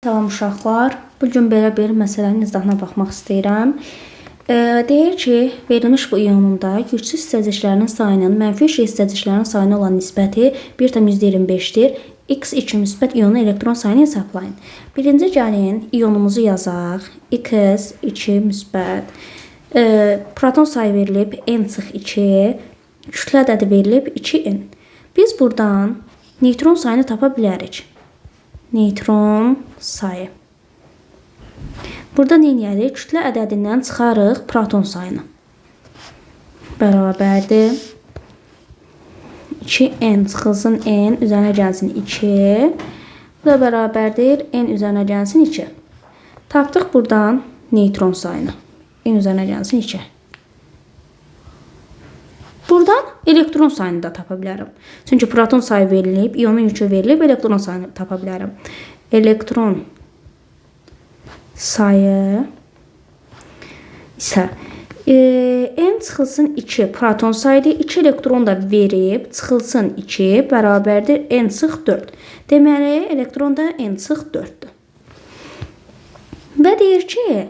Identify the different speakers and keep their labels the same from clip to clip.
Speaker 1: Salam uşaqlar. Bu gün belə bir məsələnin izahına baxmaq istəyirəm. Deyir ki, verilmiş bu ionunda yüksüz hissəciklərinin sayının mənfi hissəciklərin sayına olan nisbəti 1,25-dir. X2 müsbət ionun elektron sayını hesablayın. Birinci gəlin ionumuzu yazaq. X2 müsbət. Proton sayı verilib N çıx 2, kütlə ədədi verilib 2N. Biz buradan neytron sayını tapa bilərik. Neytron sayı. Burada nə edərik? Kütlə ədədindən çıxarıq proton sayını. Bərabərdir. 2N çıxılsın N üzərinə gəlsin 2. Bu da bərabərdir. N üzərinə gəlsin 2. Tapdıq buradan neytron sayını. N üzərinə gəlsin 2. Buradan elektron sayını da tapa bilərəm. Çünki proton sayı verilib, ionun yükü verilib, elektron sayını tapa bilərəm. Elektron sayı isə N çıxılsın 2 proton sayıdır. 2 elektron da verib, çıxılsın 2 bərabərdir N çıx 4. Deməli, elektron da N çıx 4-dür. Və deyir ki,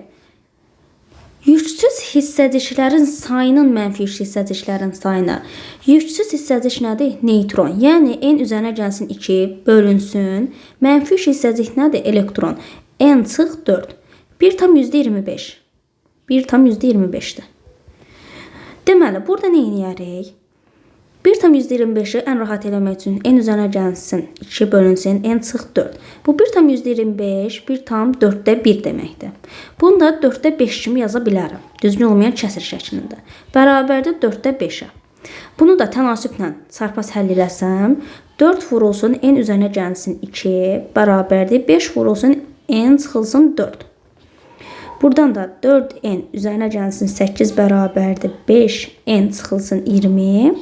Speaker 1: yüksüz hissəciklərin sayının mənfi yüksüz hissəciklərin sayına. Yüksüz hissəcik nədir? Neytron. Yəni N üzərinə gəlsin 2 bölünsün. Mənfi hissəcik nədir? Elektron. N çıx 4. 1,25. 1,25-dir. Deməli, burada nə edərik? 1,25-i ən rahat eləmək üçün N üzərinə gəlsin 2 bölünsün N çıx 4. Bu 1,25 1,4-də 1 deməkdir. Bunu da 4-də 5 kimi yaza bilərəm. Düzgün olmayan kəsir şəklində. Bərabərdir 4-də 5-ə. Bunu da tənasüblə çarpaz həll eləsəm, 4 vurulsun N üzərinə gəlsin 2 bərabərdir 5 vurulsun N çıxılsın 4. Buradan da 4N üzərinə gəlsin 8 bərabərdir 5N çıxılsın 20.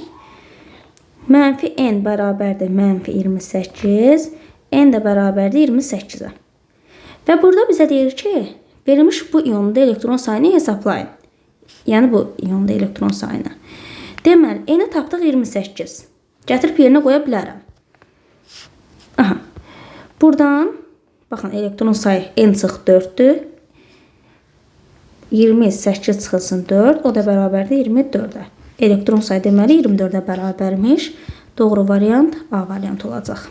Speaker 1: Mənfi N bərabərdir mənfi 28. N də bərabərdir 28-ə. Və burada bizə deyir ki, verilmiş bu ionunda elektron sayını hesablayın. Yəni bu ionunda elektron sayını. Deməli, N-i tapdıq 28. Gətirib yerinə qoya bilərəm. Aha. Buradan baxın elektron sayı N çıx 4-dür. 28 çıxılsın 4, o da bərabərdir 24-ə. Elektron sayı deməli 24-ə bərabərmiş. Doğru variant A variantı olacaq.